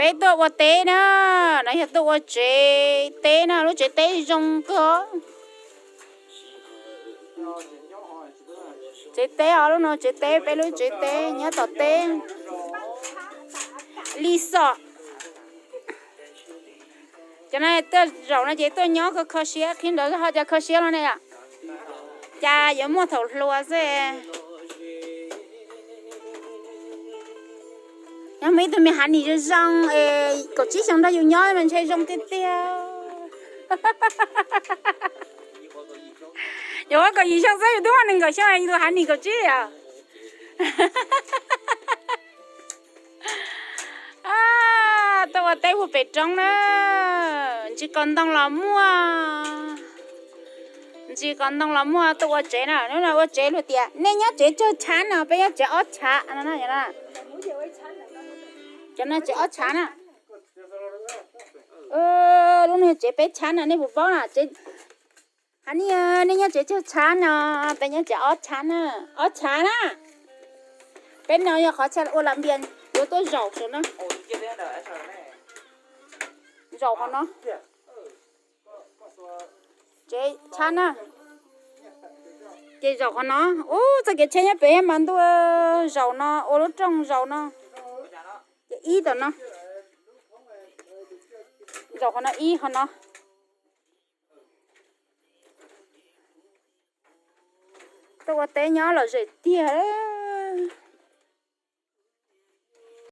Peb tuaj ua teb na, no yog tuaj ua tsev teb na, lub tsev teb zoo kawg. Tsev teb os, lub no tsev teb, peb lub tsev teb nyob tom teb li xom. Cov no tuaj zaum no ces tuaj nyob kho kho siab, qhib nrov ho cas kho siab no ne. Cas yuav muaj thaum hluas xwb. Yog muaj ib tug me hav nim zoo zoo es kaum tsib xyoo nrog yus nyob mas ntshe zoo tiag tiag. Yus muaj kaum yim xyoo xwb yus twb muaj nees nkaum xyoo yus tus hav nim kaum tsib os. Tuaj ua teb puag pem roob na, ntsis qos ntoo los muaj, ntsis qos ntoo los muaj tuaj ua tsev na. Hnub no ua tsev luag tias nej nyob tsev tsawg chav no, peb nyob tsev ob chav no. Cov no tsev ob chav na. Lub no tsev peb chav no nej puas paub na. Hav nis, nej nyob tsev tsawg chav no, peb nyob tsev ob chav na. Ob chav na. Peb no yog qhov chaw ua lam npias, yuav tuaj zaum saum no. Zaum qhov no. Tsev chav na. Ces zaum qhov no. Ub, txoj kev tsheb nyob pem mas ntuj, zaum no ua lub rooj zaum no. Ces ib tom no. Zaum qhov no ib qhov no. Tuaj ua teb nyob lom zem tiag.